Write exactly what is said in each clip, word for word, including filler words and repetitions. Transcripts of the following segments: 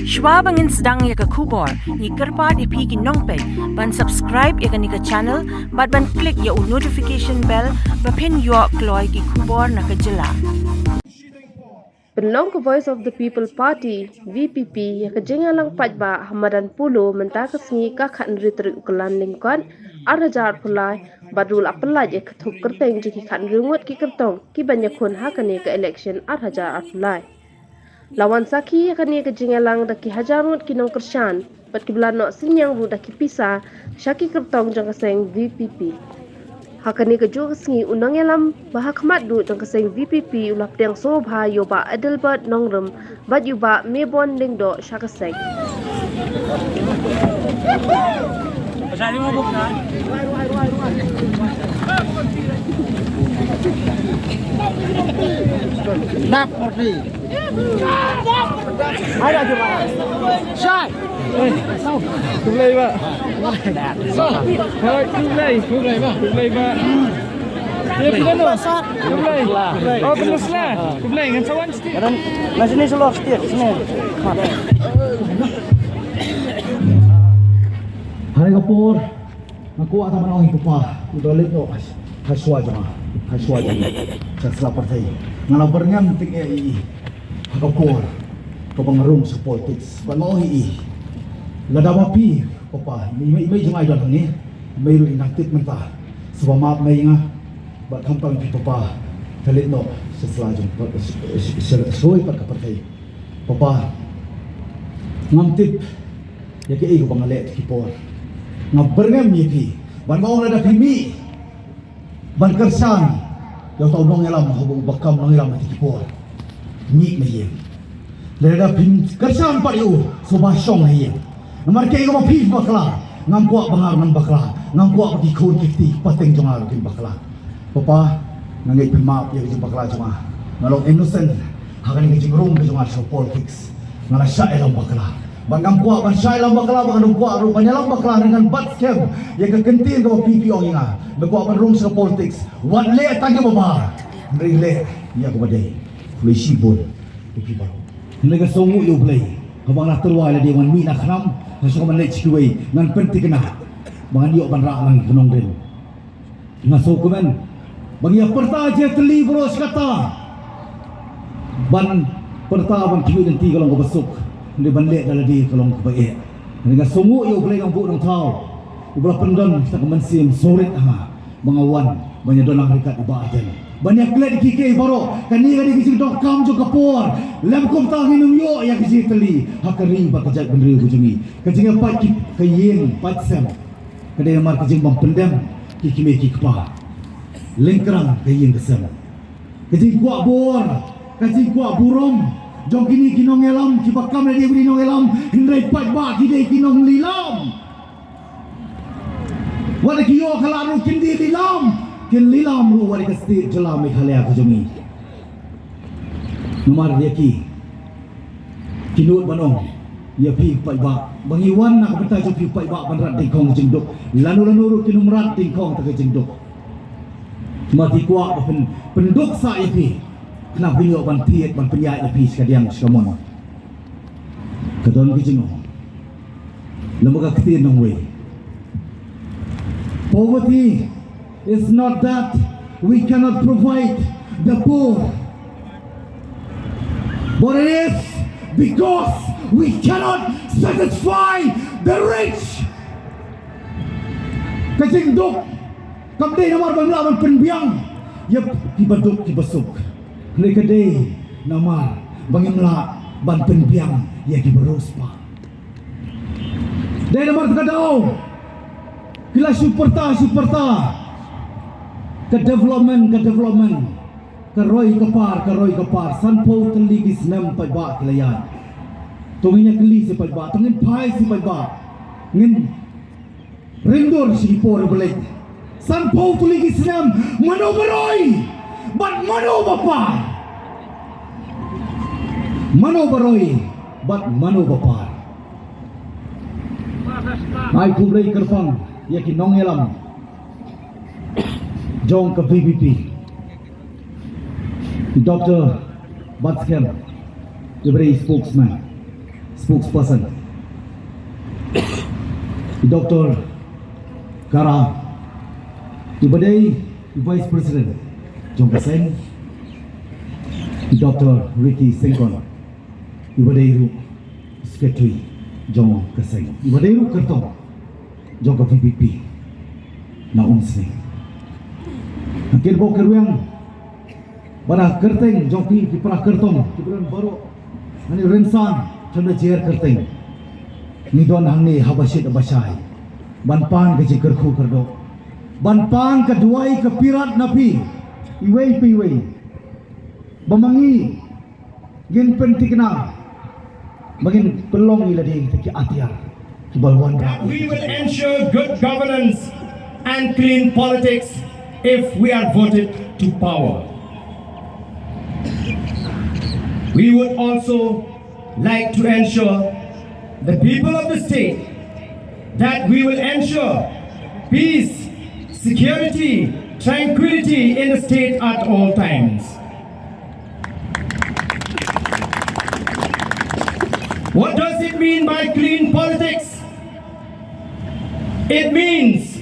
Shwa ba ngin sdang ïa ka khubor, ngi kyrpad ïa phi ki nongpeit ban subscribe ïa kane ka channel bad ban click ïa u notification bell ba phin ïoh kloi ki khubor na ka jylla. Pynlong ka Voice of the People Party, V P P, ïa ka jingïalang paidbah ha madan Polo mynta ka sngi ka khathynriew tarik u Kyllalyngkot, ar hajar arphew lai, bad ruh la pyllait ïa ka thup kyrteng jong ki khathynriew ngut ki kyrtong ki ban ïakhun ha kane ka election ar hajar arphew lai. La wan sakhi ïa kane ka jingïalang da ki hajar ngut ki nongkyrshan bad kiba la noh synñiang ruh da ki pisa sha ki kyrtong jong ka seng V P P. Ha kane kajuh ka sngi u nongïalam ba ha khmat duh jong ka seng V P P u la pdiang sngewbha ïa u Bah Adelbert Nongrum bad ïa u Bah Mebon Lyngdoh sha ka seng. Nap party. Ada juga. Shai. Khublei, Bah. Hai, khublei. Khublei, Bah. Khublei, Bah. Ya, khublei, Bah. Khublei. Oh, khublei. Khublei, ngan sa wan siti. Ngan sini solo siti, sini. Hari kapur. Nga kwah tang ban ong ïa papa, u da leit noh ha shuwa jong nga, ha shuwa jong nga. Sha sla pyrthei. Nga la byrngem tyngeh ïa i ha ka por kaba nga rung sha politics. Bad nga ong ïa i, lada ma phi papa, i mei, i mei jong nga i don hangne, i mei ruh i nang tip mynta. Sngewbha map mei ïa nga. Bad khamtam ïa phi papa, ka leit noh sha sla jong, sha, sha, sha, sha, sha pat ka pyrthei. Papa, ngam tip ïa kaei kaba nga leh ki por. Nga byrngem ïa phi ban ong lada phi mih ban kyrshan ïa uta u nongïalam haba u ba kam nongïalam ha ki por. Mih na ïing. Lada phi kyrshan pat ïa u, sngewbha shong na ïing. Namar kaei kaba phi bakla, ngam kwah ba nga ruh ngan bakla. Ngam kwah ba ki khun ki kti ki pateng jong nga ruh kin bakla. Papa, nga ngeit phin map ïa ka jingbakla jong nga. Nga long innocent ha kane ka jingrung ka jong nga sha politics. Nga la shah ïalam bakla. Bad ngam kwah ban shah ïalam bakla, bad ngam kwah ruh ban ïalam bakla, hynrei ngan bat skhem ïa ka kyntien kaba phi phi ong ïa nga. Me kwah ban rung sha politics, wat leh tang ïa kaba bha, hynrei leh ïa kaba dei. Khublei shibun ïa phi baroh. Hynrei nga sngewnguh ïa U Blei haba nga la tyrwa ïa lade ban mih na khnam, nga shu ban leit sha kiwei, ngan pynthikna ba ngan ïoh ban rah lang ïa ka nongrim. Nga sngewkmen ba ngi ïa pyrta jingtylli baroh shi katta. Ban pyrta ban khmih lynti ka long kaba suk, hynrei ban leh da lade ka long kaba eh. Hynrei nga sngewnguh ïa U Blei Nongbuh Nongthaw uba la pyndon kata ka mynsiem sngewrit ha nga ba nga wan ban ïadon lang ryngkat i Bah Ardent ban ïaklet ïa kiei kiei baroh. Kane ka dei ka jingdonkam jong ka por. Lem kumta ngin ym ïoh ïa ka jingtylli ha ka ri bad ka jaitbynriew ka jong ngi. Ka jingïapait ki, ka ïing pait sem. Ka dei namar ka jingbym pyndem ki kmie ki kpa. Lyngkrang ka ïing ka sem. Ka jingkwah bor, ka jingkwah burom jong kine ki nongïalam kiba kam lade ban dei nongïalam, hynrei paidbah ki dei ki nonglilam. Wat la ki ïoh ka lad ruh kin dei lilam, kin lilam ruh wat la ka state jylla Meghalaya ka jong ngi. Namar ïa ki Ki nud ban ong ïa phi paidbah ba ngi wan na ka bynta jong phi paidbah ban rat dyngkhong jingduk. Lano lano ruh kin ym rat dyngkhong ta ka jingduk. Ma ki kwah ba pyn, pynduk sah ïa phi. Khnang phin ïoh ban thied ban pynïaid ïa phi shikadiang shikamon. Ka don ka jingong. Lem bad ka ktien nongwei. Poverty is not that we cannot provide the poor, but it is because we cannot satisfy the rich. Ka jingduk kam dei namar ba ngim lah ban pynbiang ïa ki baduk ki basuk. Hynrei ka dei namar ba ngim lah ban pynbiang ïa ki bariewspah. Dei namar kata ka daw ki la shu pyrta, shu pyrta. Ka development, ka development. Ka roi ka par, ka roi ka par. Sanphew tylli ki snem paidbah ki la ïaid. To ngin ïa kylli sha paidbah, to ngin phai sha paidbah. Ngin ring dur sha ki por ba leit. Sanphew tylli ki snem, mano ba roi bad mano ba par? Mano ba roi bad mano ba par? Ai khublei kyrpang ïa ki nongïalam jong ka V P P. Doctor Batskhem, the very spokesman. Spokesperson, i Doctor Kara, i ba dei i Vice President jong ka seng, i Doctor Ricky Syngkon, i ba dei ruh Secretary jong ka seng, i ba dei ruh kyrtong jong ka V P P na Umsning. Nangkyrpad kyrwiang ba na kyrteng jong ki, ki para kyrtong, ki para baroh, ngi rynsan tang da jer kyrteng. Ngi don hangne ha ba shit ba shai ban pan ka jingkyrkhu kyrdoh, ban pan ka duwai ka pirat na phi iwei pa iwei, ba ma ngi ngin pynthikna ba ngin pynlong ïa lade kita ki atiar kiba wanrah. We will ensure good governance and clean politics if we are voted to power. We would also like to ensure the people of the state that we will ensure peace, security, tranquility in the state at all times. What does it mean by clean politics? It means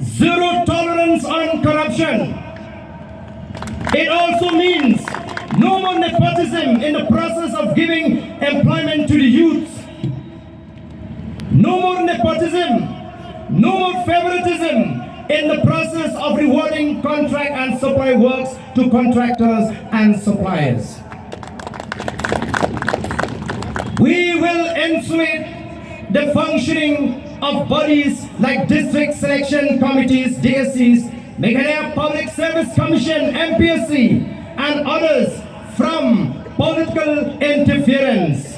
zero tolerance on corruption. It also means no more nepotism in the process of giving employment to the youth. No more nepotism, no more favoritism in the process of rewarding contract and supply works to contractors and suppliers. We will ensure the functioning of bodies like district selection committees, D S Cs, Meghalaya Public Service Commission, M P S C, and others from political interference.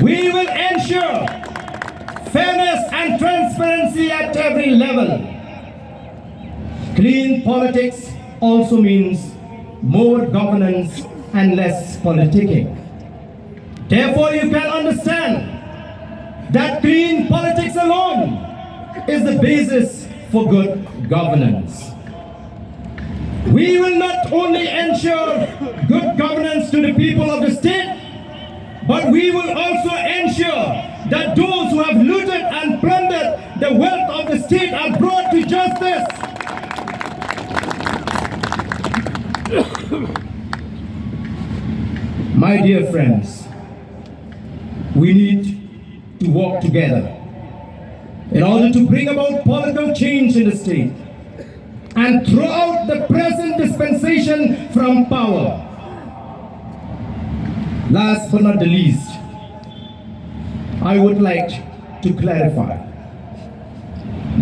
We will ensure fairness and transparency at every level. Clean politics also means more governance and less politicking. Therefore, you can understand that clean politics alone is the basis for good governance. We will not only ensure good governance to the people of the state, but we will also ensure that those who have looted and plundered the wealth of the state are brought to justice. My dear friends, we need to work together in order to bring about political change in the state and throw out the present dispensation from power. Last but not the least, I would like to clarify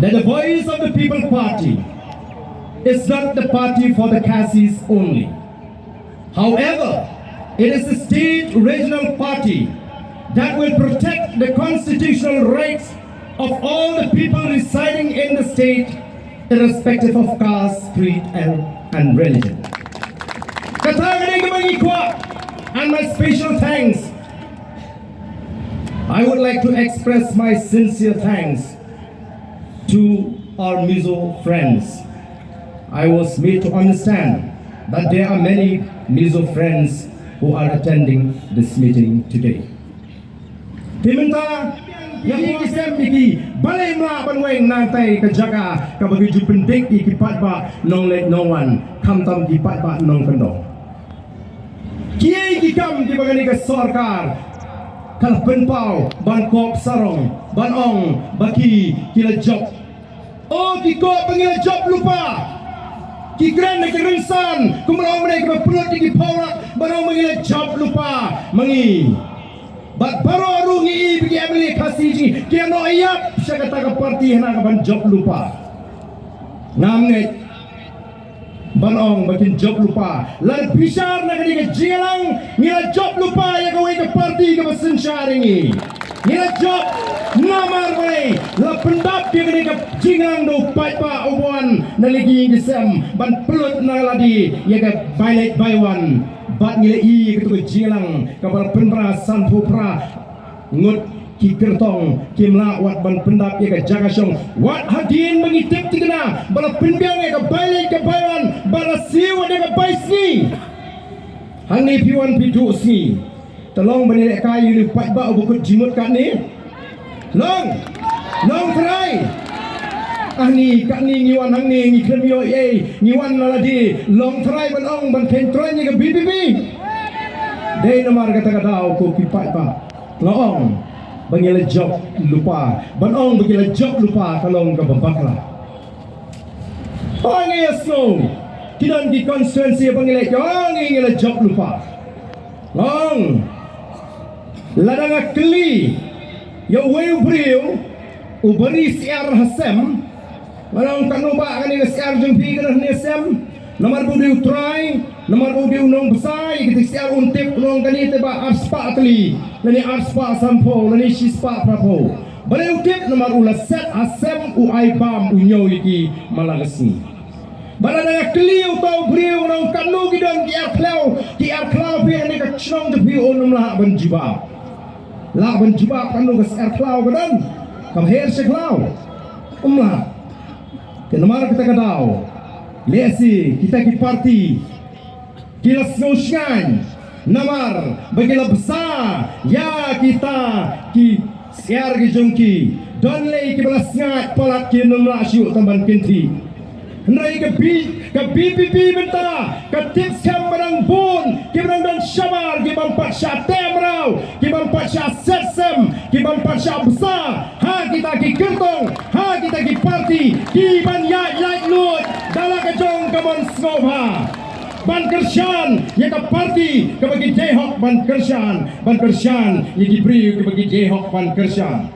that the Voice of the People Party is not the party for the Khasis only. However, it is a state regional party that will protect the constitutional rights of all the people residing in the state, irrespective of caste, creed, and, and religion. Kata ka dei kaba ngi kwah, and my special thanks, I would like to express my sincere thanks to our Mizo friends. I was made to understand that there are many Mizo friends who are attending this meeting today. Te mynta, ïa ki, ki sem ïa ki, balei ym lah ban weng nangta ka jaka kaba ki ju pyndik ïa ki paidbah nongleit nongwan, khamtam ki paidbah nongkyndong. Kiei ki kam kiba kane ka sorkar ka la pynpaw ban kop sarong, ban ong ba ki, ki la jop. O, ki kop ba ngi la jop lypa. Ki kren ha ki rynsan, kumba la ong mynne kiba pynlut ïa ki phawrak, ban ong ba ngi la jop lypa ma ngi. Bad baroh ruh ngi i ba ki M L A Khasi jong ngi ki ïanoh ïap sha kata ka party hana ka ban jop lypa. Ngam ngeit ban ong ba kin jop lypa. Lada bishar na kane ka jingïalang, ngi la jop lypa ïa kawei ka party kaba synshar ïa ngi. Ngi la jop namar balei? La pyndap ïa kane ka jingïalang da u paidbah uba wan na la ki ïing ki sem ban pynlut na lade ïa ka bai leit bai wan. Bad ngi la i ïa kato ka jingïalang kaba la pynbna sanphew phra ngut ki kyrtong kim lah wat ban pyndap ïa ka jaka shong. Wat hadien ba ngi tip thikna ba la pynbiang ïa ka bai leit ka bai wan, ba la siew wat ïa ka bai sngi. Hangne phi wan phi duh sngi. Te long ban ïalehkai ïa u paidbah uba kut jingmut katne. Long. Long trai. Ah ni katne ngi wan hangne ngi khlem ïoh ei, ngi wan na lade. Long trai ban ong ban khein trai ïa ka B P P. Dei namar kata ka daw ko ki paidbah. Long. Ba ngi la jop lypa. Ban ong ba ngi la jop lypa ka long kaba bakla. Ong ngi ïa sngew. Ki don ki constituency ba ngi la ïoh ngi ngi la jop lypa. Long. Lada nga kylli ïa uwei u briew uba ri syiar ha sem. Nga ong kano ba kane ka syiar jong phi ka don ha sem. Namar ba u dei u trai, namar ba u dei u nongbsa, ïa kata ka syiar un tip long kane te ba arspah tylli, lane arspah sanphew, lane shispah phraphew. Balei u tip namar u la set ha sem u ai bam u ñiew ïa ki man la ka sngi. Bad lada nga kylli uta u briew nga ong kano ki don ki ar khlaw, ki ar khlaw phi ha kane ka shnong jong phi un ym lah ban jubab. Lah ban jubab kano ka syiar khlaw ka don. Kam her sha khlaw. Um lah. Te namar kata ka daw. Lehse kita ki parti ki la sngew shngaiñ namar ba ki la bsa ïa kita ki syiar ki jong ki. Don lei kiba la sngaid palat ki nym lah shuh tang ban kynthih. Hynrei ka B, ka B P P mynta ka tip skhem ba dang bun kiba dang don shabar ki bym pat shah tem raw, ki bym pat shah set sem, ki bym pat shah bsa ha kita ki kyrtong, ha kita ki parti ki ban ïaid laitluid da la ka jong ka mon sngewbha. Ban kyrshan ïa ka parti kaba ki dei hok ban kyrshan, ban kyrshan ïa ki briew kiba ki dei hok ban kyrshan.